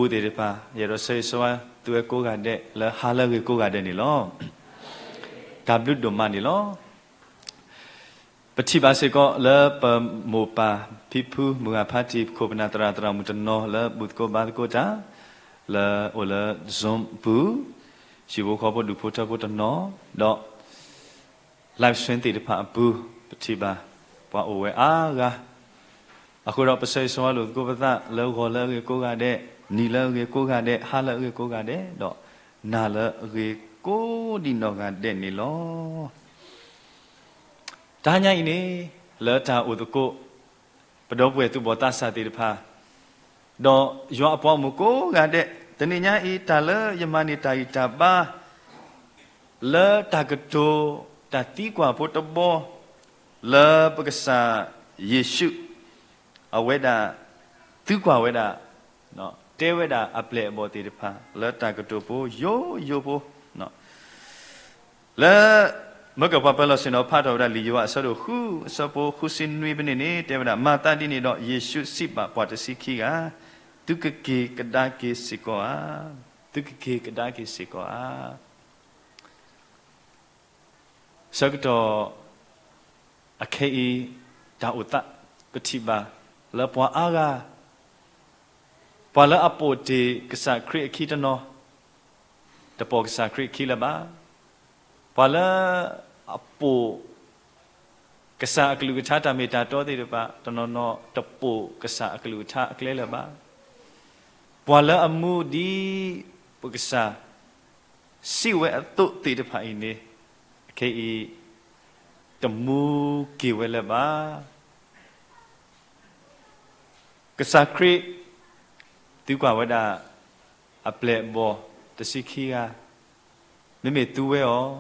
ပူၤသ့ၣ်တဖၣ် ယအဲၣ်ဒိးဆၢဂ့ၤဆၢဝါသုဝဲကိးဂၤဒဲး လၢဟါလၢအဂ့ၤကိးဂၤဒဲးန့ၣ်လီၤ. တၢ်ဘျုးဒိၣ်မးန့ၣ်လီၤ. ပထံၣ်ဘၣ်စ့ၢ်ကီးလၢပမိၢ်ပၢ်ဖံဖု မုၢ်ဂၤဖါတံၢ် ပခိၣ်ပနၢ်သရၣ်သရၣ်မုၣ်တနီၤ လၢဘူၣ်သကိးဘါသကိးတၢ် လၢအိၣ်လၢ Zoom ပူၤ, ဟံၣ်ဖိဃီဖိဒူၣ်ဖိထၢဖိတနီၤ, ဒီး live stream သ့ၣ်တဖၣ်အပူၤ ပထံၣ်ဘၣ်ပှၤအိၣ်ဝဲအါဂၤ အဃိဒီးပဆၢဂ့ၤဆၢဝါလိာ်သကိးပသး လၢဂီၤလၢအဂ့ၤကိးဂၤဒဲး, နံၤလၢအဂ့ၤကိးဂၤဒဲး, ဟါလၢအဂ့ၤကိးဂၤဒဲး, ဒီးနၤလၢအဂ့ၤကိးဒံးနီၢ်ဂၤဒဲးန့ၣ်လီၤ. တဟါညါအံၤန့ၣ် လၢတၢ်အိၣ်သကိး ပဒီပုၢ်ဝဲၢ်သူၣ်ဘီၣ်သးစၢ်သ့ၣ်တဖၣ် ဒီးယွၤအပှၤဂီၢ်မုၢ်ကိးဂၤဒဲး, တနံၤညါအံၤ တၢ်လၢယမၤန့ၢ်တၢ်ဂံၢ်တၢ်ဘါ လၢတၢ်ကတိၤ တၢ်သံကွၢ်ဖိတဘီ လၢပကစၢ်ယ့ၣ်ၡူး အဝဲဒၣ် သံကွၢ်ဝဲဒၣ် တဲဝဲဒၣ်အပျဲၢ်အဘီၣ်သ့ၣ်တဖၣ် လၢတၢ်ကတိၤဖိယိယိဖိ လၢ မၢကၢၢ်ပှၤပၢၤလီၢ်ဆ့ၣ်နီၤဖးထီၣ်ဝဲဒၣ်လံာ်ယိၤဟၣ်အဆၢဒိၣ်ဃု အဆၢဖိဃုဆံနွံဖဲန့ၣ်န့ၣ် တဲဝဲဒၣ် မၤသးဒ်န့ၣ်ဒီး ယ့ၣ်ၡူးစံးဘၣ်ပှၤတဆံခံဂၤ, သုကက့ၤကဒါက့ၤစ့ၢ်ကီးဧါ, သုကက့ၤကဒါက့ၤစ့ၢ်ကီးဧါ. ဆၢကတီၢ် အခဲအံၤ တၢ်အိၣ်သး ပထံၣ်ဘၣ် လၢပှၤအါဂၤ ပှၤလၢအပိာ်တ့ၢ်ကစၢ်ခရံာ်အခံတနီၤ တပိာ်ကစၢ်ခရံာ်အခံလၢၤဘၣ်. ပှၤလၢအပိာ် ကစၢ်အကလုၢ်ကထါတၢ်မ့ၢ်တၢ်တီသ့ၣ်တဖၣ် တနီၤနီၤတပိာ်ကစၢ်အကလုၢ်ကထါအကျဲလၢၤဘၣ်. ပှၤလၢအမူဒ်ပကစၢ် စံးဝဲအသိးသ့ၣ်တဖၣ်အံၤန့ၣ် အခဲအံၤ တမူက့ၤဝဲလၢၤဘၣ်. ကစၢ်ခရံာ် သံကွၢ်ဝဲဒၣ် အပျဲၢ်အဘီၣ်တဆံခံဂၤ, မ့မ့ၢ်သုဝဲအီၤ,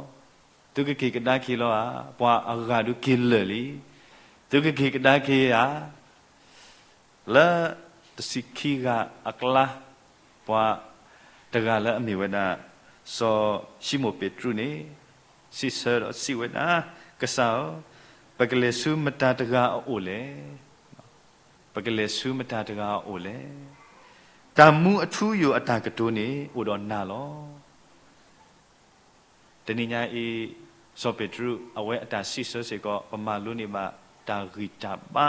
သုကက့ၤကဒါက့ၤလီၤဧါ, ပှၤအဂၤဒုးက့ၤလၢာ်လံ, သုကက့ၤကဒါက့ၤဧါ. လၢတဆံခံဂၤအကျါ ပှၤတဂၤလၢအမ့ၢ်ဝဲဒၣ် စီၤၡံမိၣ်ပ့းတရူးန့ၣ် စံးဆၢဒီးစံးဝဲဒၣ်, ကစၢ်ဧၢ, ပကလဲၤဆူမတၤတဂၤအအိၣ်လဲၣ်. ပကလဲၤဆူမတၤတဂၤအအိၣ်လဲၣ်. တၢ်မူအထူအယိာ်အတၢ်ကတိၤန့ၣ် အိၣ်ဒီးနၤလီၤ. တနံၤညါအံၤ စီၤပ့းတရူး အဝဲအတၢ်စံးဆၢစ့ၢ်ကီး ပမၤလိန့ၢ်ဘၣ်တၢ်ဂံၢ်တၢ်ဘါ,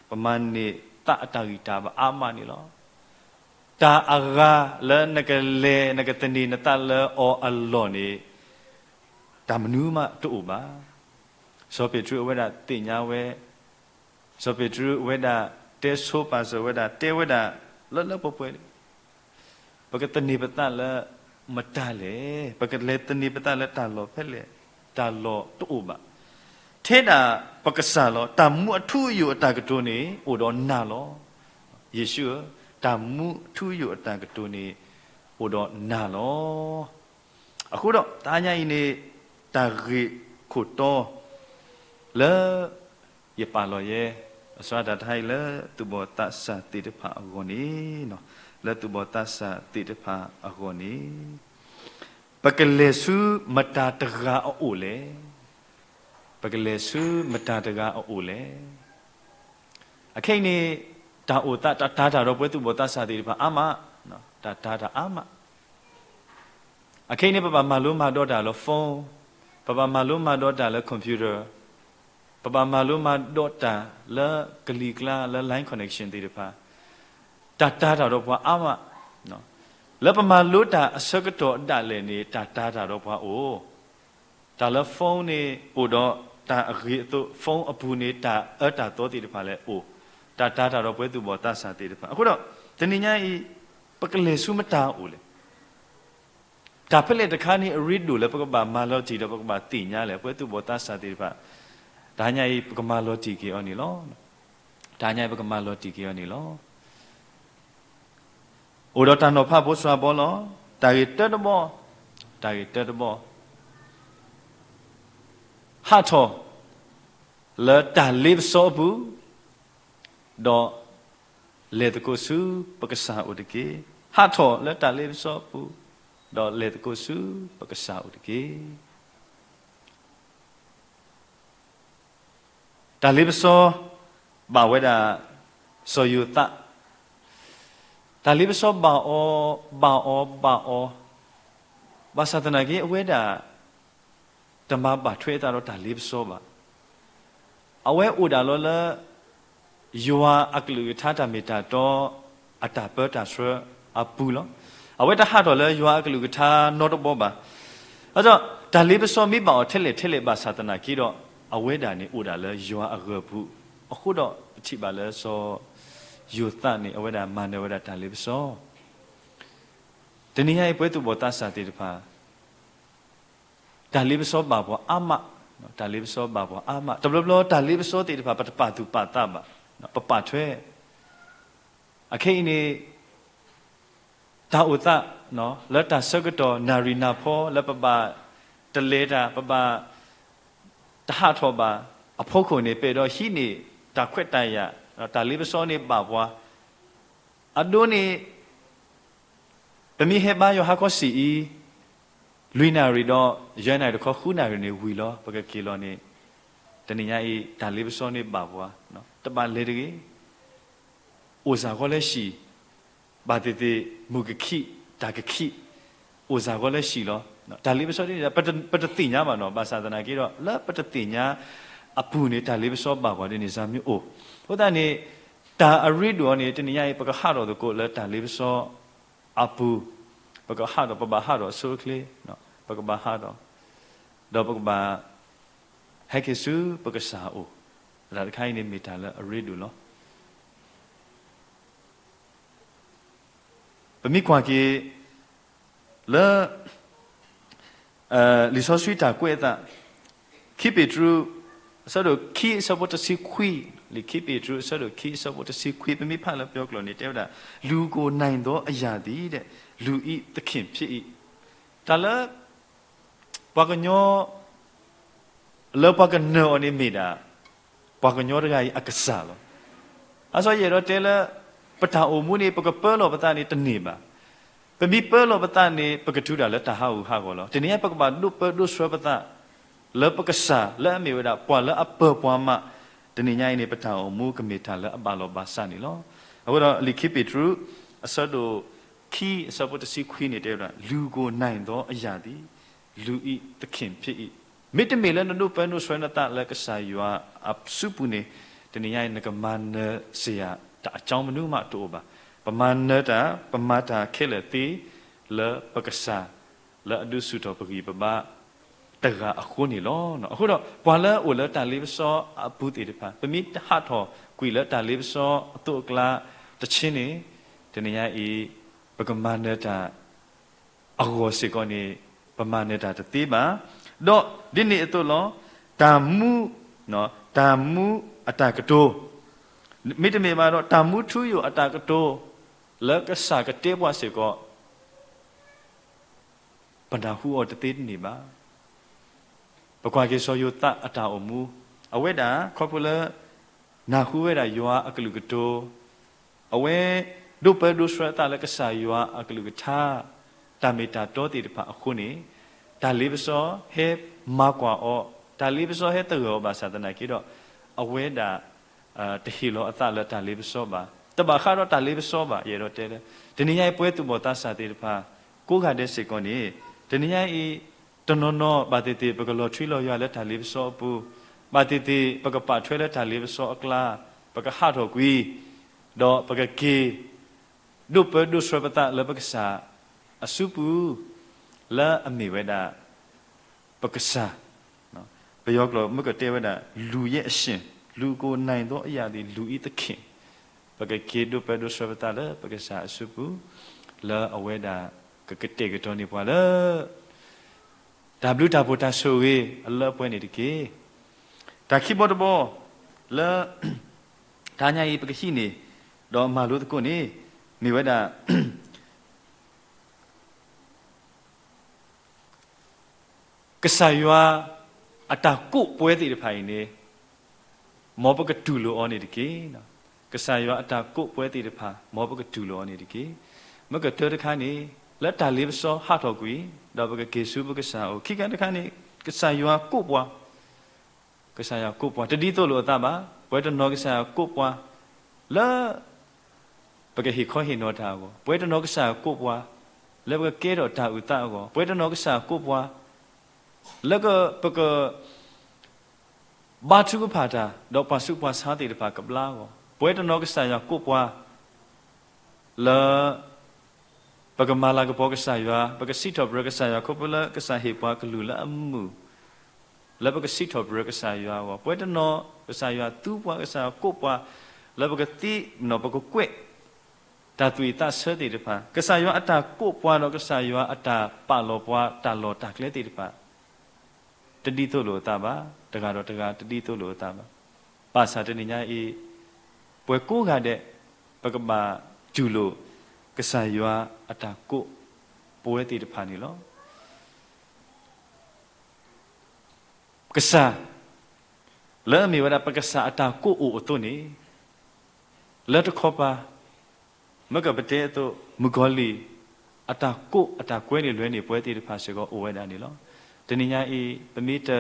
ပမၤန့ၢ်သးအတၢ်ဂံၢ်တၢ်ဘါအါမးန့ၣ်လီၤ. တၢ်အဂၤလၢနကလဲၤ နကသန့ၤနသးလၢအီၤအလီၢ်န့ၣ် တၢ်မနုၤမးတအိၣ်ဘၣ်. စီၤပ့းတရူးအဝဲဒၣ်သ့ၣ်ညါဝဲ, စီၤပ့းတရူးအဝဲဒၣ်တဲဆိပာ်စၢၤဝဲဒၣ် တဲဝဲဒၣ်လၢလၢပှဲၤပှဲၤလံ ပကသန့ၤပသးလၢမတၤလဲၣ်, ပကလဲၤသန့ၤပသးလၢတၢ်လီၢ်ဖဲလဲၣ်, တၢ်လီၢ်တအိၣ်ဘၣ်. ထဲဒၣ်ပကစၢ်လီၤ. တၢ်မူအထူအယိာ်အတၢ်ကတိၤန့ၣ် အိၣ်ဒီးနၤလီၤ. ယ့ၣ်ၡူးဧၢ, တၢ်မူအထူအယိာ်အတၢ်ကတိၤန့ၣ် အိၣ်ဒီးနၤလီၤ. အဃိဒီး တဟါညါအံၤန့ၣ် တၢ်ဂ့ၢ်ခိၣ်တီ လၢ ယပာ်လီၤယဲ အစှၤတၢ်တဟါအံၤလၢသူၣ်ဘီၣ်သးစၢ်သ့ၣ်တဖၣ်အဂီၢ်န့ၣ်, လၢသူၣ်ဘီၣ်သးစၢ်သ့ၣ်တဖၣ်အဂီၢ်န့ၣ်, ပကလဲၤဆူမတၤတဂၤအအိၣ်လဲၣ်. ပကလဲၤဆူမတၤတဂၤအအိၣ်လဲၣ်. အခဲအံၤန့ၣ် တၢ်အိၣ်သး တၢ်တာ်တၢ်ဒီးပဝဲသူၣ်ဘီၣ်သးစၢ်သ့ၣ်တဖၣ်အါမး, တၢ်တာ်တၢ်အါမး အခဲအံၤန့ၣ် ပဘၣ်မၤလိမၤဒိးတၢ်လၢ phone, ပဘၣ်မၤလိမၤဒိးတၢ်လၢ computer, ပဘၣ်မၤလိမၤဒိးတၢ်လၢကလံၤကျါလၢ line connection သ့ၣ်တဖၣ်, တၢ်တာ်တၢ်ဒီးပှၤအါမး. လၢပမၤလိတၢ်အဆၢကတီၢ်ဒၣ်လဲာ်န့ၣ် တၢ်တာ်တၢ်ဒီးပှၤအိၣ် တၢ်လၢ phone န့ၣ် အိၣ်ဒီးတၢ်အဂ့ၤအသိး phone အပူၤန့ၣ် တၢ်အၢတၢ်သီသ့ၣ်တဖၣ်လၢအိၣ်, တၢ်တာ်တၢ်ဒီးပဝဲသူၣ်ဘီၣ်သးစၢ်သ့ၣ်တဖၣ်. အဃိဒီး တနံၤညါအံၤ ပကလဲၤဆူမတၤအအိၣ်လဲၣ်. တၢ်ဖဲလဲၣ်တခါန့ၣ် အရ့ဒိၣ်လၢပကဘၣ်မၤလီၤတံၢ် ဒီးပကဘၣ်သ့ၣ်ညါလဲၣ် ပဝဲသူၣ်ဘီၣ်သးစၢ်သ့ၣ်တဖၣ်. တဟါညါအံၤ ပကမၤလီၤတံၢ်က့ၤအီၤန့ၣ်လီၤ. တဟါညါအံၤ ပကမၤလီၤတံၢ်က့ၤအီၤန့ၣ်လီၤ. အိၣ်ဒီးတၢ်နီၤဖးဖိစှၤဘီလီၤ. တၢ်ဂ့ၢ်တၢတဘီ, တၢ်ဂ့ၢ်တၢတဘီ, ဟးထီၣ် လၢတၢ်လ့ပစီအပူၤ, ဒီးလဲၤသကိးဆူပကစၢ်အိၣ်တက့ၢ်. ဟးထီၣ်လၢတၢ်လ့ပစီအပူၤ, ဒီးလဲၤသကိးဆူပကစၢ်အိၣ်တက့ၢ်. တၢ်လ့ပစီ ဘၣ်ဝဲဒၣ် စီၤယိၤသး တၢ်လ့ပစီဘၣ်အီၤ, ဘၣ်အီၤ, ဘၣ်အီၤ, ဘၣ်ဆၣ်သနာ်က့ အဝဲဒၣ် တမၤဘၣ်ထွဲအသးဒီးတၢ်လ့ပစီဘၣ်. အဝဲအိၣ်ဒၣ်လီၤလၢ ယွၤအကလုၢ်ကထါတၢ်မ့ၢ်တၢ်တီ အတၢ်ပၢတၢ်ဆှၢအပူၤလီၤ. အဝဲတဟးထီၣ်လၢယွၤအကလုၢ်ကထါနီတဘီဘၣ်. အဃိဒီး တၢ်လ့ပစီမ့ၢ်ဘၣ်အီၤထဲလဲၣ်ထဲလဲၣ်ဘၣ်ဆၣ်သနာ်က့ဒီး အဝဲဒၣ်န့ၣ်အိၣ်ဒၣ်လၢယွၤအဂၢၤပူၤ. အဃိဒီးပထံၣ်ဘၣ်လၢစီၤယိၤသးန့ၣ် အဝဲဒၣ်မၤနၢၤဝဲဒၣ်တၢ်လ့ပစီ. တနံၤညါအံၤပဝဲသူၣ်ဘီၣ်သးစၢ်သ့ၣ်တဖၣ် တၢ်လ့ပစီဘၣ်ပှၤအါမး, တၢ်လ့ပစီဘၣ်ပှၤအါမး, တဘျီဘျီတၢ်လ့ပစီသ့ၣ်တဖၣ် ပတပာ်သူၣ်ပာ်သးဘၣ်, ပပာ်ထွဲ. အခဲအံၤန့ၣ် တၢ်အိၣ်သး လၢတၢ်ဆၢကတီၢ်နၣ်ရံၣ်နၢ်ဖီ လၢပဘၣ်တလဲၤတၢ် ပဘၣ်တဟးထီၣ်ဘၣ်အဖီခိၣ်န့ၣ် ပအဲၣ်ဒိးဟံးန့ၢ်တၢ်ခွဲးတၢ်ယာ်, တၢ်လ့ပစီန့ၣ်ဘၣ်ပှၤ အဒိန့ၣ် ပမ့ၢ်ဟဲဘါယွၤဟါခီဆံးအံၤ လွံၢ်နၣ်ရံၣ်ဒီး ယဲၢ်နၣ်ရံၣ်တခီ ဃုနၣ်ရံၣ်န့ၣ်ဝံၤလီၤ ပကက့ၤလီၤန့ၣ် တနံၤညါအံၤ တၢ်လ့ပစီန့ၣ်ဘၣ်ပှၤ တဘၣ်လဲၤတဂ့ၤ အိၣ်စၢ်ဃီလၢဟံၣ် ဘၣ်သ့ၣ်သ့ၣ် မုၢ်ကခံး တၢ်ကခံး အိၣ်စၢ်ဃီလၢဟံၣ်လီၤ. တၢ်လ့ပစီဒ်န့ၣ် ပတသ့ၣ်ညါဘၣ်နီၤ ဘၣ်ဆၣ်သနာ်က့ဒီး လၢပတသ့ၣ်ညါအပူၤန့ၣ် တၢ်လ့ပစီဘၣ်ပှၤဒ်န့ၣ် စၢ်မ့ၢ်အိၣ်. အဃိသတးန့ၣ် တၢ်အရ့ဒိၣ်အီၤန့ၣ် တနံၤညါအံၤ ပကဟးထီၣ်သကိးလၢတၢ်လ့ပစီအပူၤ, ပကဟးထီၣ် ပဘၣ်ဟးထီၣ်အဆိအချ့, ပကဘၣ်ဟးထီၣ်, ဒီးပကဘၣ် ဟဲက့ၤဆူပကစၢ်အအိၣ်, တၢ်တခါအံၤန့ၣ်မ့ၢ်တၢ်လၢအရ့ဒိၣ်လီၤ. ပမ့ၢ်ကွၢ်က့ၤ လၢ လံာ်စီဆှံတၢ်ကွဲးအသး, ခံပ့းတရူး အဆၢဒိၣ်ခံအဆၢဖိတဆံခွံ, လံာ်ခံပ့းတရူးအဆၢဒိၣ်ခံအဆၢဖိတဆံခွံ ပမ့ၢ်ဖးလၢပယီၤကျိာ်န့ၣ် တဲဝဲဒၣ်, လူကိုယ်နိုင်သောအရာသည် လူ၏သခင်ဖြစ်၏. တၢ်လၢ ပှၤကညီ လၢပှၤကနၢၤအီၤန့ၣ်မ့ၢ်ဒၣ် ပှၤကညီတဂၤအံၤအကစၢ်လီၤ. အါစီယအဲၣ်ဒိးတဲလၢ ပတၢ်အိၣ်မူန့ၣ် ပကပၢလီၤပသးန့ၣ်တန့ၢ်ဘၣ်. ပမ့ၢ်ပၢလီၤပသးန့ၣ် ပကတုၤဒၣ်လၢတၢ်ဟးဂူာ်ဟးဂီၤလီၤ. တနံၤညါပကဘၣ်ဒိၣ်ပၢဒိၣ်ဆှၢပသး လၢပကစၢ် လၢအမ့ၢ်ဝဲဒၣ် ပှၤလၢအပၢပှၤမး, တနံၤညါအံၤန့ၣ် ပတၢ်အိၣ်မူကမ့ၢ်တၢ်လၢအဘၣ်လီၤဘၣ်စးန့ၣ်လီၤ. အဃိဒီးလံာ်ခံပ့းတရူး အဆၢဒိၣ်ခံ အဆၢဖိတဆံခွံန့ၣ်တဲဝဲဒၣ်, လူကိုယ်နိုင်သောအရာသည် လူ၏သခင်ဖြစ်၏. မ့တမ့ၢ်လၢနဒိၣ်ပၢဒိၣ်ဆှၢနသးလၢကစၢ်ယွၤ အစုပူၤန့ၣ်, တနံၤညါအံၤ နကမၤနၢၤစ့ၢ်ယၤ တၢ်အကၠီမနုၤမးတအိၣ်ဘၣ်. ပမၤနၢၤတၢ်, ပမၤတၢ်ခဲလၢာ်သ့ လၢပကစၢ်, လၢအဒုးဆူၣ်ထီၣ်ပဂံၢ်ပဘါ တဂၤအဃိန့ၣ်လီၤ. အဃိဒီး ပှၤလၢအအိၣ်လၢတၢ်လ့ပစီအပူၤသ့ၣ်တဖၣ်, ပမ့ၢ်တဟးထီၣ်ကွံာ်လၢတၢ်လ့ပစီအသိးအကျါတဆ့န့ၣ်, တနံၤညါအံၤ ပကမၤနၢၤတၢ် အဂီၢ်စ့ၢ်ကီးန့ၣ် ပမၤနၢၤတၢ်တသ့ဘၣ်. ဒီးဒ်န့ၣ်အသိးလီၤ, တၢ်မူ, တၢ်မူအတၢ်ကတိၤ, မ့တမ့ၢ်ဘၣ်ဒီး တၢ်မူထူယိာ်အတၢ်ကတိၤ လၢကစၢ်ကတဲပှၤစ့ၢ်ကီး ပနၢ်ဟူအီၤတသ့တန့ၢ်ဘၣ်. ပကွၢ်က့ၤစီၤယိၤသးအတၢ်အိၣ်မူ, အဝဲဒၣ်ခီဖျိလၢ နၢ်ဟူဝဲဒၣ်ယွၤအကလုၢ်ကတိၤ, အဝဲ ဒိၣ်ပၢဒိၣ်ဆှၢအသးလၢကစၢ်ယွၤအကလုၢ်ကထါ တၢ်မ့ၢ်တၢ်တီသ့ၣ်တဖၣ်အဃိန့ၣ်, တၢ်လ့ပစီဟဲမၤကွၢ်အီၤ, တၢ်လ့ပစီဟဲသဂၢၢ်အီၤဘၣ်ဆၣ်သနာ်က့ဒီး, အဝဲဒၣ် တဟ့ၣ်လီၤအသးလၢတၢ်လ့ပစီဘၣ်, တဘၣ်ဃးဒီးတၢ်လ့ပစီဘၣ်. ယအဲၣ်ဒိးတဲလၢ တနံၤညါအံၤပဝဲသူၣ်ဘီၣ်သးစၢ်သ့ၣ်တဖၣ် ကိးဂၤဒဲးစ့ၢ်ကီးန့ၣ်, တနံၤညါအံၤ တနီၤနီၤဘၣ်သ့ၣ်သ့ၣ် ပကလီၤထွံလီၤယွၤလၢတၢ်လ့ပစီအပူၤ, ဘၣ်သ့ၣ်သ့ၣ် ပကပာ်ထွဲလၢတၢ်လ့ပစီအကျါ, ပကဟးထီၣ်ကွံာ်, ဒီးပကက့ၤ ဒိၣ်ပၢဒိၣ်ဆှၢပသးလၢပကစၢ်အစုပူၤ, လၢအမ့ၢ်ဝဲဒၣ် ပကစၢ်, ပယီၤကျိာ်မ့ၢ်ကတဲဝဲဒၣ် လူရဲ့အရှင်, လူကိုယ်နိုင်သောအရာသည် လူ၏သခင်, ပကက့ၤဒိၣ်ပၢဒိၣ်ဆှၢပသးလၢပကစၢ်အစုပူၤ, လၢအဝဲဒၣ်ကကတဲာ်ကတီၤန့ၢ်ပှၤလၢ တၢ်ဘျုးတၢ်ဖှိၣ်တၢ်ဆိၣ်ဂ့ၤအလၢအပှဲၤန့ၣ်တက့ၢ်. တၢ်ခံဘီတဘီ လၢ တနံၤညါအံၤပကဟံးန့ၢ် ဒီးမၤလိသကိးန့ၣ် မ့ၢ်ဝဲဒၣ် ကစၢ်ယွၤအတၢ်ကိးပှဲၤသ့ၣ်တဖၣ်အံၤန့ၣ် မ်ပကတူၢ်လိာ်အီၤန့ၣ်တက့ၢ်. ကစၢ်ယွၤအတၢ်ကိးပှဲၤသ့ၣ်တဖၣ် မ်ပကတူၢ်လိာ်အီၤန့ၣ်တက့ၢ်. မ့ၢ်ကတၢၢ်တခါန့ၣ် လၢတၢ်လ့ပစီဟးထီၣ်ကွံာ် ဒီးပကက့ၤဆူပကစၢ်အအိၣ်, ခံခါတခါန့ၣ် ကစၢ်ယွၤကိးပှၤ ကစၢ်ယွၤကိးပှၤ တဒ်သိးလိာ်အသးဘၣ်. ပှၤတနီၤကစၢ်ယွၤကိးပှၤ လၢ ပကဟ့ၣ်ခီဟ့ၣ်နီၤတၢ်အဂီၢ်, ပဝဲတနီၤကစၢ်ယွၤကိးပှၤ လၢပကကဲထီၣ်တၢ်အုၣ်သးအဂီၢ်, ပဝဲတနီၤကစၢ်ယွၤကိးပှၤ လၢပက ဘါထုကဖၣ်တၢ် ဒီးပှၤဆူးပှၤဆါသ့ၣ်တဖၣ်ကဘျါအဂီၢ်, ပဝဲတနီၤကစၢ်ယွၤကိးပှၤ လၢ ပကမၤလၤကပီၤကစၢ်ယွၤ, ပကစံးထီၣ်ပတြၢၤကစၢ်ယွၤခီဖျိလၢကစၢ်ဟ့ၣ်ပှၤကလုၢ်လၢအမုာ် လၢပကစံးထီၣ်ပတြၢၤကစၢ်ယွၤအဂီၢ်, ပဝဲတနီၤကစၢ်ယွၤသူပှၤ ကစၢ်ယွၤကိးပှၤ လၢပကသ့ ပကကွဲး တၢ်သူၣ်ဝံၣ်သးဆၢသ့ၣ်တဖၣ်, ကစၢ်ယွၤအတၢ်ကိးပှၤဒီးကစၢ်ယွၤအတၢ်ပာ်လီၤပှၤတၢ်လီၢ်တၢ်ကျဲသ့ၣ်တဖၣ် တဒ်သိးလိာ်အသးဘၣ်, တဂၤဒီးတဂၤတဒ်သိးလိာ်အသးဘၣ်. ဘၣ်ဆၣ်တနံၤညါအံၤ ပှၤကိးဂၤဒဲး ပကဘၣ်တူၢ်လိာ် ကစၢ်ယွၤအတၢ်ကိး ပဝဲသ့ၣ်တဖၣ်န့ၣ်လီၤ. ကစၢ် လၢအမ့ၢ်ဝဲဒၣ်ပကစၢ်အတၢ်ကိးအိၣ်အသိးန့ၣ် လၢတခီပၤ မ့ၢ်ကပတဲအသိး မုၣ်ကီၤလံၢ် အတၢ်ကိးအတၢ်ကွဲန့ၣ်လွဲန့ၣ် ပဝဲသ့ၣ်တဖၣ်စ့ၢ်ကီးအိၣ်ဝဲဒၣ်န့ၣ်လီၤ. တနံၤညါအံၤ ပမ့ၢ်တ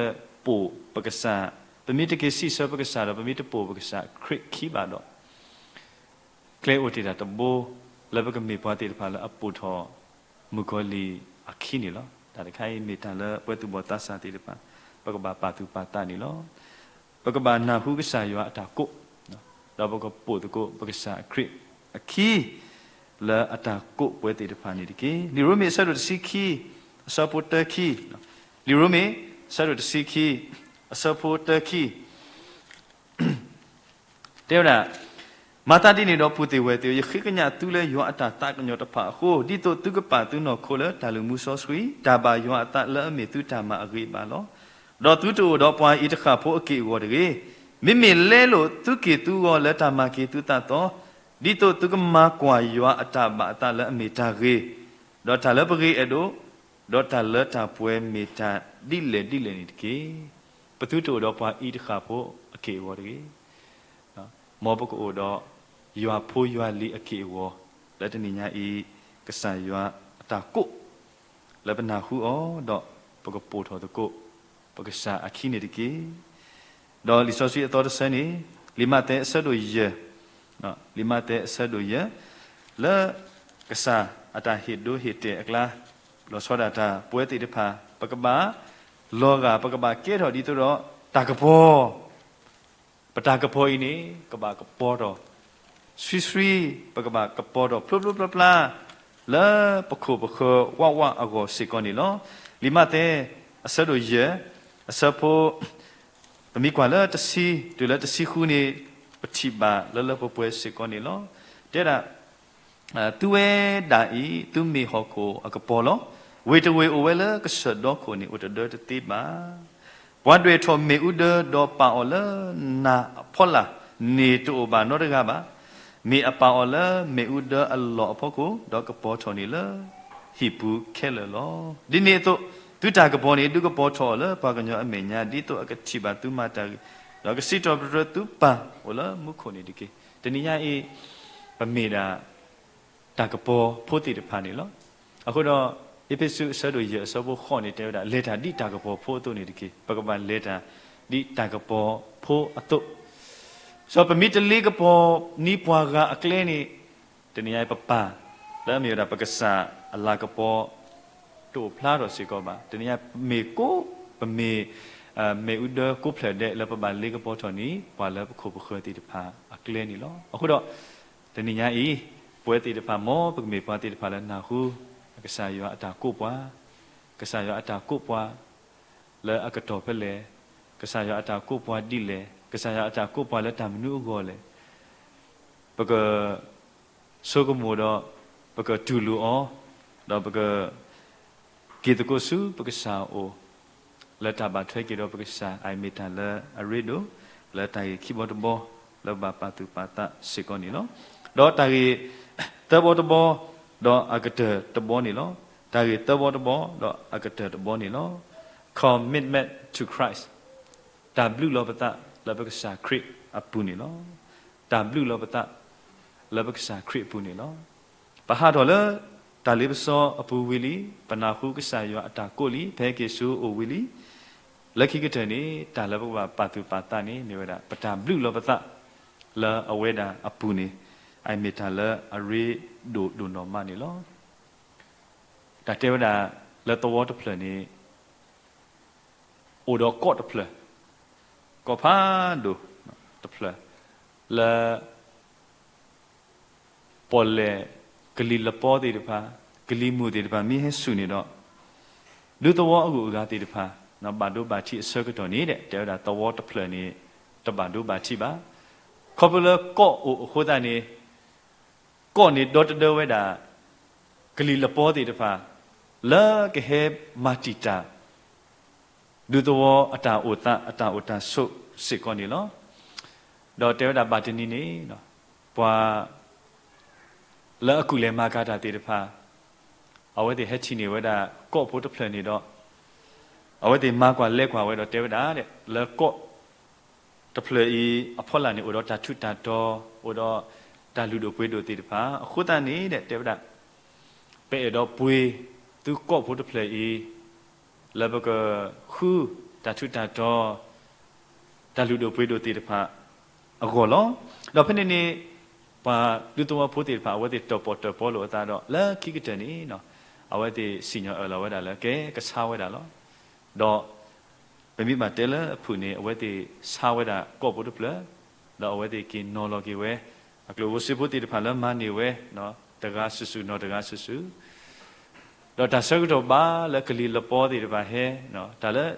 ပိာ်ပကစၢ်, ပမ့ၢ်တက့ၤစံးဆၢပကစၢ်ဒီး ပမ့ၢ်တပိာ်ပကစၢ်ခရံာ်ခံဘၣ်ဒီး ကျဲအိၣ်တ့ၢ်တၢ်တဘိ လၢပကမ့ၢ်ပှၤသ့ၣ်တဖၣ်လၢအပိာ်ထီၣ် မုၣ်ကီၤလံၢ်အခံန့ၣ်လီၤ. တၢ်တခါအံၤမ့ၢ်တၢ်လၢပှၤသူၣ်ဘီၣ်သးစၢ်သ့ၣ်တဖၣ် ပကဘၣ်ပာ်သူၣ်ပာ်သးန့ၣ်လီၤ. ပကဘၣ်နၢ်ဟူကစၢ်ယွၤအတၢ်ကိး, ဒီးပကပိာ်သကိးပကစၢ်ခရံာ်အခံ လၢအတၢ်ကိးပဝဲသ့ၣ်တဖၣ်န့ၣ်တက့ၢ်. လံာ်ရိမ့ၤအဆၢဒိၣ်တဆံခံ အဆၢဖိတၢခံ, လံာ်ရိမ့ၤ အဆၢဒိၣ်တဆံခံ အဆၢဖိတၢခံ တဲဝဲဒၣ်, မၤသးဒ်န့ၣ်ဒီး ပုၢ်သ့ၣ်ဝဲၢ်သ့ၣ်ဧၢ, ယဃ့ကညးသုလၢယွၤအတၢ်သးကညီၤတဖၣ်အဃိ, ဒ်သိးသုကပာ်သုနီၢ်ခိလၢတၢ်လုၢ်မူစီဆှံ, တၢ်ဘၣ်ယွၤအသးလၢအမ့ၢ်သုတၢ်မၤအဂ့ၤအဘၣ်လီၤ. ဒီးသုတအိၣ်ဒီးပှၤအံၤတဃၣ်ဖိအက့ၢ်အဂီၤတဂ့ၤ. မ့မ့ၢ်လဲလိာ်သုက့ၢ်သုဂီၤလၢတၢ်မၤက့ၤသုသးသီ, ဒ်သိးသုကမၤကွၢ်ယွၤအတၢ်ဘၣ်အသးလၢအမ့ၢ်တၢ်ဂ့ၤ, ဒီးတၢ်လၢပဂ့ၤအဲၣ်ဒိး, ဒီးတၢ်လၢတၢ်ပှဲၤမ့ၢ်တၢ်ဒ်လဲၣ်ဒ်လဲၣ်န့ၣ်တက့ၢ်. ပသုတအိၣ်ဒီးပှၤအံၤတဃၣ်ဖိအက့ၢ်အဂီၤတဂ့ၤ. မ်ပကအိၣ်ဒီး ယွၤဖိယွၤလံၤအက့ၢ်အဂီၤ လၢတနံၤညါအံၤ ကစၢ်ယွၤအတၢ်ကိး လၢပနၢ်ဟူအီၤ ဒီးပကပိာ်ထီၣ်သကိး ပကစၢ်အခံန့ၣ်တက့ၢ်. ဒီးလံာ်စီဆှံအသီတဆၢန့ၣ် လံာ်မးသဲအဆၢဒိၣ်ယဲၢ်, လံာ်မးသဲအဆၢဒိၣ်ယဲၢ်, လၢကစၢ်အတၢ်ဟ့ၣ်ဒိဟ့ၣ်တဲာ်အကျါ လီၤဆီဒၣ်တၢ် ပဝဲသ့ၣ်တဖၣ် ပကဘၣ် လီၤဂာ် ပကဘၣ်ကဲထီၣ်ဒ်သိးဒီး တၢ်ကပီၤ ပတၢ်ကပီၤအံၤန့ၣ် ကဘၣ်ကပီၤထီၣ် ဆှံဆှံ, ပကဘၣ်ကပီၤထီၣ်ဖျိဖျိဖျါဖျါ လၢပခိၣ်ပဃၢၤဝးဝးအဂီၢ်စ့ၢ်ကီးန့ၣ်လီၤ. လံာ်မးသဲ အဆၢဒိၣ်ယဲၢ် အဆၢဖိ ပမ့ၢ်ကွၢ်လၢတဆံ တုၤလၢတဆံဃုန့ၣ် ပထံၣ်ဘၣ်လၢလၢပှဲၤပှဲၤစ့ၢ်ကီးန့ၣ်လီၤ. တဲဒၣ် သုဝဲဒၣ်အံၤ သုမ့ၢ်ဟီၣ်ခိၣ်အကပီၤလီၤ. ဝ့ၢ်တဝ့ၢ်အိၣ်ဝဲလၢကစၢၢ်ဒီခိၣ်န့ၣ် အိၣ်တဒၢတသ့ဘၣ်. ပှၤဒွဲၣ်ထီၣ်မ့ၣ်အူဒၢဒီးပာ်အီၤလၢနးအဖီလာ်န့ၣ် တအိၣ်ဘၣ်နီတဂၤဘၣ်. မ့ၢ်အပာ်အီၤလၢမ့ၣ်အူဒၢအလီၢ်အဖီခိၣ် ဒီးကပီၤထီၣ်န့ၣ်လၢဟံၣ်ပူၤခဲလၢာ်လီၤ. ဒ်န့ၣ်အသိး သုတၢ်ကပီၤန့ၣ် ဒုးကပီၤထီၣ်အီၤလၢပှၤကညီအမဲာ်ညါ ဒ်သိးအကထံၣ်ဘၣ်သုမၤတၢ်ဂ့ၤ ဒီးကစံးထီၣ်ပတြၢၤသုပၢ်အိၣ်လၢမူခိၣ်န့ၣ်တက့ၢ်. တနံၤညါအံၤ ပမ့ၢ်ဒၣ် တၢ်ကပီၤဖိသ့ၣ်တဖၣ်န့ၣ်လီၤ. အဃိဒီး အ့းဖ့းစူးအဆၢဒိၣ်ယဲၢ်အဆၢဖိဃိးန့ၣ် တဲဝဲဒၣ် လဲၤတၢ်ဒ်တၢ်ကပီၤဖိအသိးန့ၣ်တက့ၢ်. ပကဘၣ်လဲၤတၢ်ဒ်တၢ်ကပီၤဖိအသိး, စီၤပမ့ၢ်တလ့ကပီၤန့ၢ်ပှၤဂၤအကျဲန့ၣ် တနံၤညါအံၤပပၢ် လၢအမ့ၢ်ဝဲဒၣ်ပကစၢ်အလၤကပီၤ တအိၣ်ဖျါထီၣ်စ့ၢ်ကီးဘၣ်. တနံၤညါမ့ၢ်ကိး ပမ့ၢ် မ့ၣ်အူဒၢကိးဖျၢၣ်ဒဲးလၢပဘၣ်လ့ကပီၤထီၣ်န့ၣ် ပှၤလၢပခိၣ်ပဃၢၤသ့ၣ်တဖၣ်အကျဲန့ၣ်လီၤ. အဃိဒီး တနံၤညါအံၤ ပဝဲသ့ၣ်တဖၣ် မ်ပကမ့ၢ်ပှၤသ့ၣ်တဖၣ်လၢနၢ်ဟူ ကစၢ်ယွၤအတၢ်ကိးပှၤ, ကစၢ်ယွၤအတၢ်ကိးပှၤ လၢအကတီၢ်ဖဲလဲၣ်, ကစၢ်ယွၤအတၢ်ကိးပှၤဒ်လဲၣ်, ကစၢ်ယွၤအတၢ်ကိးပှၤလၢတၢ်မနုၤအဂီၢ်လဲၣ်. ပက ဆိကမိၣ်ဒီး ပကတူၢ်လိာ်အီၤ, ဒီးပက က့ၤသကိးဆူပကစၢ်အအိၣ် လၢတၢ်ဘၣ်ထွဲက့ၤဒီးပကစၢ် အမ့ၢ်တၢ်လၢအရ့ဒိၣ် လၢတၢ်ဂ့ၢ်ခံဘီတဘီ လၢပဘၣ်ပာ်သူၣ်ပာ်သးစ့ၢ်ကီးန့ၣ်လီၤ. ဒီးတၢ်ဂ့ၢ်သၢဘီတဘီ ဒီးအကတၢၢ်တဘီန့ၣ်လီၤ. တၢ်ဂ့ၢ်သၢဘီတဘီ ဒီးအကတၢၢ်တဘီန့ၣ်လီၤ. Commitment to Christ တၢ်ဘျုးလီၤပသးလၢပကစၢ်ခရံာ်အပူၤန့ၣ်လီၤ. တၢ်ဘျုးလီၤပသးလၢပကစၢ်ခရံာ်အပူၤန့ၣ်လီၤ. ပဟးထီၣ်လၢတၢ်လ့ပစီအပူၤဝံၤလံ, ပနၢ်ဟူကစၢ်ယွၤအတၢ်ကိးလံ, ပဟဲက့ၤဆူအအိၣ်ဝံၤလံ. လၢခံကတၢၢ်န့ၣ် တၢ်လၢပကဘၣ်ပာ်သူၣ်ပာ်သးန့ၣ် မ့ၢ်ဝဲဒၣ် ပတၢ်ဘျုးလီၤပသးလၢအဝဲဒၣ်အပူၤန့ၣ် အမ့ၢ်တၢ်လၢအရ့ဒိၣ်ဒိၣ်နီၢ်မးန့ၣ်လီၤ. တၢ်တဲဝဲဒၣ်လၢသဝီတဖျၢၣ်န့ၣ် အိၣ်ဒီးကီၢ်တဖျၢၣ်, ကီၢ်ဖးဒိၣ်တဖျၢၣ် လၢ ပီၣ်လဲၣ်ကလံၤလပီသ့ၣ်တဖၣ်, ကလံၤမုၢ်သ့ၣ်တဖၣ် မ့ၢ်ဟဲဆူၣ်န့ၣ်ဒီး ဒူသဝီအဂုၤအဂၤသ့ၣ်တဖၣ် ဘၣ်ဒိဘၣ်ထံးအဆၢကတီၢ်န့ၣ်ဒီး တဲဝဲဒၣ်သဝီတဖျၢၣ်န့ၣ် တဘၣ်ဒိဘၣ်ထံးဘၣ်. ခီဖျိလၢကီၢ်အိၣ်အဃိသတးန့ၣ် ကီၢ်န့ၣ်ဒီတဒၢဝဲဒၣ် ကလံၤလပီသ့ၣ်တဖၣ် လၢကဟဲမၤတံာ်တာ် ဒူသဝီအတၢ်အိၣ်သး အတၢ်အိၣ်တၢ်ဆိးစ့ၢ်ကီးန့ၣ်လီၤ. ဒီးတဲဝဲဒၣ်ဘၣ်တနံၤန့ၣ် ပှၤ လၢအကူၣ်လဲၤမၤကၤတၢ်သ့ၣ်တဖၣ် အဝဲသ့ၣ်ဟဲထံၣ်န့ၢ်ဝဲဒၣ်ကီၢ်ဖိတဖျၢၣ်န့ၣ်ဒီး အဝဲသ့ၣ်မၤကွၢ်လဲၤကွၢ်ဝဲဒီးတဲဝဲဒၣ် လၢကီၢ်တဖျၢၣ်အံၤအဖီလာ်န့ၣ် အိၣ်ဒီးတၢ်ထူးတၢ်တီၤ, အိၣ်ဒီးတၢ်လုၢ်ဒိၣ်ပှ့ၤဒိၣ်သ့ၣ်တဖၣ် အဃိသတးန့ၣ်ဒီး တဲဝဲဒၣ် ပအဲၣ်ဒိးပှ့ၤသုကီၢ်ဖိတဖျၢၣ်အံၤ လၢပကဃုတၢ်ထူးတၢ်တီၤ တၢ်လုၢ်ဒိၣ်ပှ့ၤဒိၣ်သ့ၣ်တဖၣ်အဂီၢ်လီၤ. ဒီးဖဲန့ၣ်န့ၣ် ပှၤဒူသဝီဖိသ့ၣ်တဖၣ် အဝဲသ့ၣ်တၢၣ်ပီၣ်တၢၣ်ပီလိာ်အသးဒီး လၢခံကတၢၢ်န့ၣ် အဝဲသ့ၣ်စံၣ်ညီၣ်အၢၣ်လီၤဝဲဒၣ်လၢ ကဲကဆါဝဲဒၣ်လီၤ. ဒီး ပမ့ၢ်ဘၣ်တဲလၢအဖုၣ်န့ၣ် အဝဲသ့ၣ်ဆါဝဲဒၣ်ကီၢ်ဖိတဖျၢၣ်, ဒီးအဝဲသ့ၣ်က့ၤနီၤလီၤက့ၤဝဲ အကျိၣ်ဖိစ့ဖိသ့ၣ်တဖၣ်လၢမၤန့ၢ်ဝဲ တဂၤစုာ်စုာ်နီၤတဂၤစုာ်စုာ်, ဒီးတၢ်ဆၢကတီၢ်ဘၣ်လၢကလံၤလပီသ့ၣ်တဖၣ်ဟဲ, တၢ်လၢ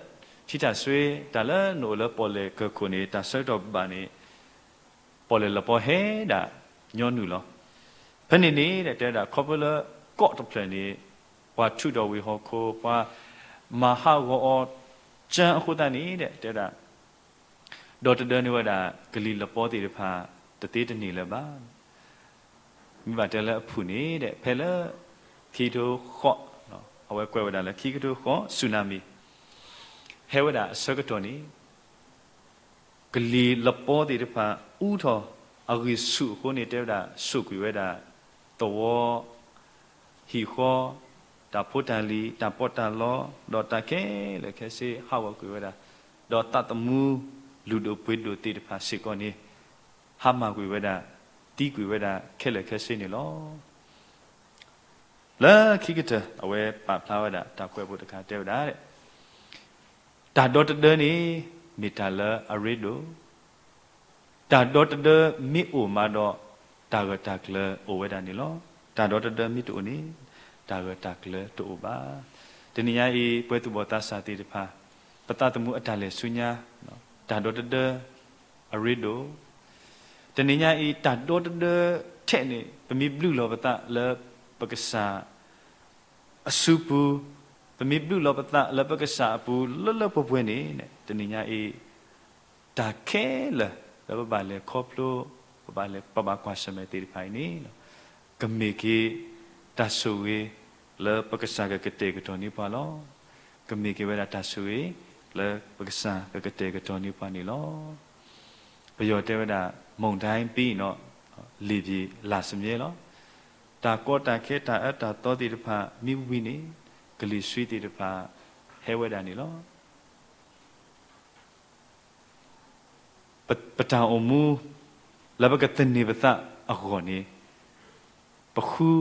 ထံထၣ်စွ့ တၢ်လၢနအိၣ်လၢပီၣ်လဲၣ်ကၢၢ်ခိၣ်န့ၣ် တၢ်ဆၢကတီၢ်ဘၣ်န့ၣ် ပီၣ်လဲၣ်လပီဟဲဒၣ်ညီနုၢ်လီၤ. ဖဲန့ၣ်န့ၣ် တဲဝဲဒၣ်ခီဖျိလၢကီၢ်တဖျၢၣ်န့ၣ် ပှၤထုးထီၣ်ဝံၤဟီၣ်ခိၣ် ပှၤမၤဟးဂီၤအီၤကၢအဃိသတးန့ၣ် တဲဝဲဒၣ် ဒီတဒၢန့ၢ်ဝဲဒၣ်ကလံၤလပီသ့ၣ်တဖၣ် တသ့တန့ၢ်လၢၤဘၣ်. မ့ၢ်ဘၣ်တဲလၢအဖုၣ်န့ၣ် ဖဲလၢ ခံကထိဃိး, အဝဲကွဲးဝဲဒၣ်လၢခံကထိဃိး စူနၤမံၤ ဟဲဝဲဒၣ်အဆၢကတီၢ်န့ၣ် ကလံၤလပီသ့ၣ်တဖၣ် အူထီၣ်အဂံၢ်ဆူၣ်အဃိန့ၣ် တဲဝဲဒၣ် ဆိၣ်ကွံာ်ဝဲဒၣ် သဝီ ဟံၣ်ဃီ, တၢ်ဖိတၢ်လံၤ, တၢ်ပီးတၢ်လီ, ဒီးတၢ်ခဲလၢာ်ခဲဆ့ဟးဂီၤကွံာ်ဝဲဒၣ်, ဒီးသးသမူလုၢ်ဒိၣ်ပှ့ၤဒိၣ်သ့ၣ်တဖၣ်စ့ၢ်ကီးန့ၣ် ဟါမၢ်ကွံာ်ဝဲဒၣ်, သံကွံာ်ဝဲဒၣ်ခဲလၢာ်ခဲဆ့န့ၣ်လီၤ. လၢခံကတၢၢ် အဝဲပာ်ဖျါဝဲဒၣ် တၢ်ကွဲးဖိတခါတဲဝဲဒၣ် တၢ်ဒီတဒၢန့ၣ် မ့ၢ်တၢ်လၢအရ့ဒိၣ်, တၢ်ဒီတဒၢမ့ၢ်အိၣ်မးဒီး တၢ်ဂၢၢ်တၢ်ကျၢၤအိၣ်ဝဲဒၣ်န့ၣ်လီၤ. တၢ်ဒီတဒၢမ့ၢ်တအိၣ်န့ၣ် တၢ်ဂၢၢ်တၢ်ကျၢၤတအိၣ်ဘၣ်. တနံၤညါအံၤ ပှၤသူၣ်ဘီၣ်သးစၢ်သ့ၣ်တဖၣ် ပသးသမူအတၢ်လဲၤဆူညါ, တၢ်ဒီတဒၢ အရ့ဒိၣ်, တနံၤညါအံၤ တၢ်ဒီတဒၢထဲန့ၣ် ပမ့ၢ်ဘျုးလီၤပသးလၢပကစၢ် အစုပူၤ, ပမ့ၢ်ဘျုးလီၤပသးလၢပကစၢ်အပူၤလၢလၢပှဲၤပှဲၤန့ၣ် တနံၤညါအံၤ တၢ်ခဲလၢာ်လၢပဘၣ်လဲၤခီဖျိ, ပဘၣ်လဲၤ ပဘၣ်ကွၢ်ဆၢၣ်မဲာ်သ့ၣ်တဖၣ်အံၤန့ၣ် ကမ့ၢ်က့ၤတၢ်ဆိၣ်ဂ့ၤ လၢပကစၢ်ကကတဲာ်ကတီၤန့ၢ်ပှၤလီၤ. ကမ့ၢ်က့ၤဝဲဒၣ်တၢ်ဆိၣ်ဂ့ၤ လၢပကစၢ်ကကတဲာ်ကတီၤန့ၢ်ပှၤန့ၣ်လီၤ. ပယီၤတဲဝဲဒၣ် မုန်တိုင်းပြီးရင်တော့ လေပြေလဆမြဲလီၤ. တၢ်ကီတၢ်ခဲတၢ်အၢတၢ်သီသ့ၣ်တဖၣ်မ့ၢ်ဝံၤန့ၣ် ကလံၤဆှံသ့ၣ်တဖၣ်ဟဲဝဲဒၣ်န့ၣ်လီၤ. ပတၢ်အိၣ်မူ လၢပကသန့ၤပသးအဂီၢ်န့ၣ် ပဃု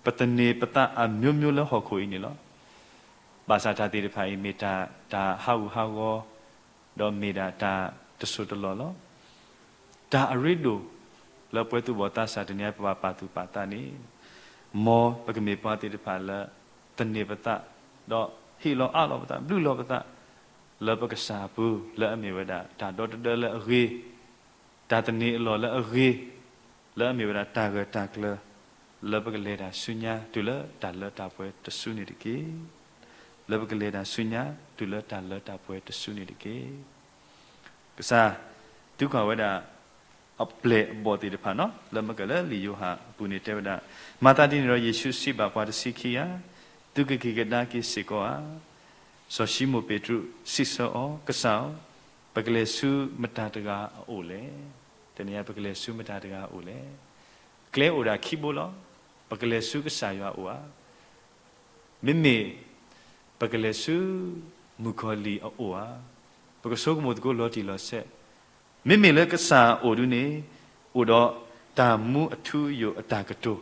ပသန့ၤပသးအမျိုးမျိုးလၢဟီၣ်ခိၣ်အံၤန့ၣ်လီၤ. ဘၣ်ဆၣ်တၢ်သ့ၣ်တဖၣ်အံၤ မ့ၢ်တၢ် တၢ်ဟးဂူာ်ဟးဂီၤ ဒီးမ့ၢ်ဒၣ်တၢ်တစိၢ်တလီၢ်လီၤ. တၢ်အရ့ဒိၣ် လၢပှၤသူၣ်ဘီၣ်သးစၢ်တနံၤအံၤ ပဘၣ်ပာ်သူၣ်ပာ်သးန့ၣ် မ်ပကမ့ၢ်ပှၤသ့ၣ်တဖၣ်လၢ သန့ၤပသး ဒီးဟ့ၣ်လီၤအးလီၤပသး ဘျုးလီၤပသး လၢပကစၢ်အပူၤ လၢအမ့ၢ်ဝဲဒၣ် တၢ်ဒီတဒၢလၢအဂ့ၤ, တၢ်သန့ၤအလီၢ်လၢအဂ့ၤ, လၢအမ့ၢ်ဝဲဒၣ်တၢ်ဂၢၢ်တၢ်ကျၢၤ လၢပကလဲၤတၢ်ဆူညါ တုၤလၢတၢ်လၢတၢ်ပှဲၤတစုန့ၣ်တက့ၢ်. လၢပကလဲၤတၢ်ဆူညါ တုၤလၢတၢ်လၢတၢ်ပှဲၤတစုန့ၣ်တက့ၢ်. ကစၢ် သံကွၢ်ဝဲဒၣ် အပျဲၢ်အဘီၣ်သ့ၣ်တဖၣ်နီၤ လၢမကၢၢ်လၢလံာ်ယိၤဟၣ်အပူၤန့ၣ်တဲဝဲဒၣ်, မၤသးဒ်န့ၣ်ဒီး ယ့ၣ်ၡူးစံးဘၣ်ပှၤတဆံခံဂၤ, သုကက့ၤကဒါက့ၤစ့ၢ်ကီးဧါ. စီၤၡံမိၣ်ပ့းတရူးစံးဆၢအီၤ, ကစၢ်ဧၢ, ပကလဲၤဆူမတၤတဂၤအအိၣ်လဲၣ်. တနံၤအံၤ ပကလဲၤဆူမတၤတဂၤအအိၣ်လဲၣ်. ကျဲအိၣ်ဒၣ်ခံဘိလီၤ. ပကလဲၤဆူကစၢ်ယွၤအအိၣ်ဧါ. မ့မ့ၢ် ပကလဲၤဆူ မုၣ်ကီၤလံၢ်အအိၣ်ဧါ. ပကဆိကမိၣ်သကိးလီၤတံၢ်လီၤဆဲး, မ့မ့ၢ်လၢကစၢ်အအိၣ်ဒုန့ၣ် အိၣ်ဒီး တၢ်မူအထူအယိာ်အတၢ်ကတိၤ,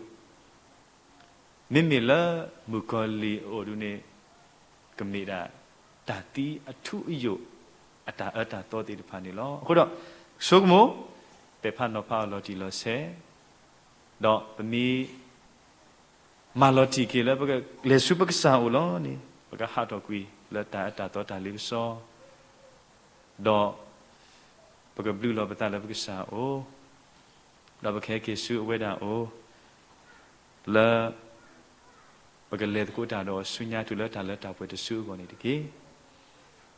မ့မ့ၢ်လၢမုၣ်ကီၤလံၢ်အအိၣ်ဒုန့ၣ် ကမ့ၢ်ဒၣ်တၢ်သံအထူအယိာ် အတၢ်အၢတၢ်သီသ့ၣ်တဖၣ်န့ၣ်လီၤ. အဃိဒီး ဆိကမိၣ် ပဲာ်ဖးနီၤဖးအီၤလီၤတံၢ်လီၤဆဲး, ဒီးပမ့ၢ် မၤလီၤတံၢ်က့ၤလၢပကလဲၤဆူပကစၢ်အအိၣ်လီၤန့ၣ် ပကဟးထီၣ်ကွံာ်လၢတၢ်အၢတၢ်သီတၢ်လ့ပစီ, ဒီးပကဘျုးလီၤပသးလၢပကစၢ်အအိၣ်, ဒီးပကဟဲက့ၤဆူအဝဲဒၣ်အအိၣ်, လၢ ပကလဲၤသကိးတၢ်ဒီးအီၤဆူညါ တုၤလၢတၢ်လၢတၢ်ပှဲၤတစုအဂီၢ်န့ၣ်တက့ၢ်.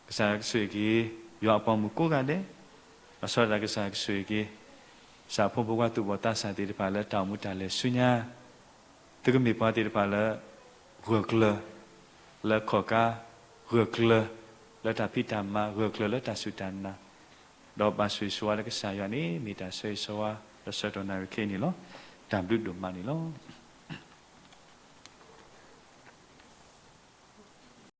ကစၢ်ယွၤကဆိၣ်ဂ့ၤက့ၤ ယွၤအပှၤမုၣ်ကိးဂၤဒဲး, လီၤဆီဒၣ်တၢ်ကစၢ်ယွၤကဆိၣ်ဂ့ၤက့ၤ စၢ်ဖိမုၣ်ဖိခွါသူၣ်ဘီၣ်သးစၢ်သ့ၣ်တဖၣ်လၢတၢ်အိၣ်မူတၢ်လဲၤဆူညါ, သုကမ့ၢ်ပှၤသ့ၣ်တဖၣ်လၢ ဂၢၢ်ကျၢၤ လၢခီၣ်ကါ, ဂၢၢ်ကျၢၤ လၢတၢ်ဖံးတၢ်မၤ, ဂၢၢ်ကျၢၤလၢတၢ်စူၢ်တၢ်နာ်, ဒီးဘၣ်ဆိၣ်ဂ့ၤဆိၣ်ဝါလၢကစၢ်ယွၤန့ၣ် မ့ၢ်တၢ်ဆၢဂ့ၤဆၢဝါ လၢဆၢကတီၢ်နၣ်ရံၣ်ခဲအံၤန့ၣ်လီၤ. တၢ်ဘျုးဒိၣ်မးန့ၣ်လီၤ.